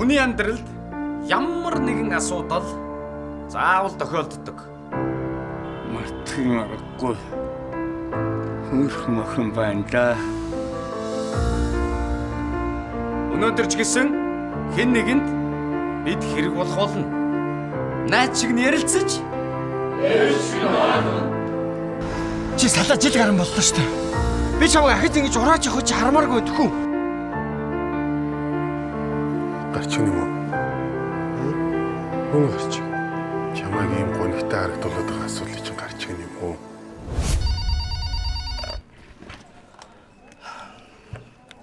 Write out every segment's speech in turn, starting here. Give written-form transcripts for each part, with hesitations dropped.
Хүний амьдралд ямар нэгэн асуудал заавал тохиолддог. Мартах юм аргагүй. Хөөрхөн охин байна да. Өнөөдөр ч гэсэн хэн нэгэнд бид хэрэг болох болно. Найз шиг нь ярилцаж Чи салаа жил гарan боллоо шүү дээ. Би чамайг ахиж ингэж урааж явах чи хармааргүй төхөн. Гарч юм уу? Үнэ гарч. Чамайг ийм гонигтай харагдуулаад байгаа асуудлыг чинь гарч гин юм уу?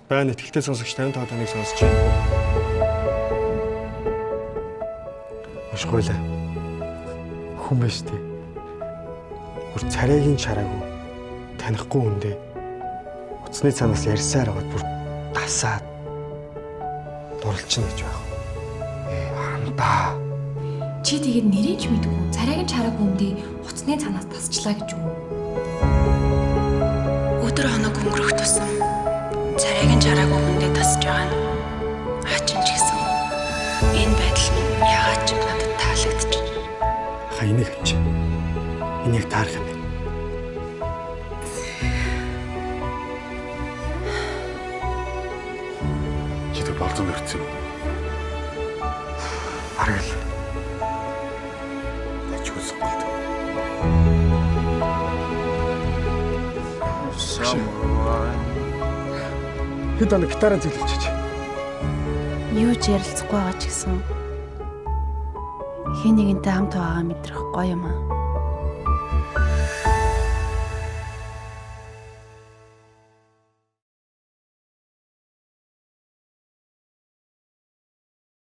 Байна, итгэлтэй сонсогч 55 таныг сонсож байна. Маш гойлаа. Хүн байж тээ. Бүр царайгийн чараагүй. Танихгүй хүндээ. Утасны цаанаас ярьсаар байгаад бүр дасаад дурлалчна гэж байх. Хандаа. Чи тэгээд нэрийг ч мэдгүй, царайг нь чараагүй юмдээ хуцны цаанаас тасчлаа гэж үү? Өдөр хоног өнгөрөх тусам царайг нь чараагүй хүндээ тасж байгаа нь хачин ч гэсэн энэ байдал минь ягаад ч юм надад таалагдчих. Ха, энийг авчи. Энийг таарах юм байна. Чи тэр болзонд өртсөн юм. Бараг л. Ачгүй сонголт. Хэд хоног гитараа зэлчихэж. Юу ч ярилцахгүй байгаа ч гэсэн хэн нэгэнтэй хамт байгаагаа мэдрэх гоё юм аа.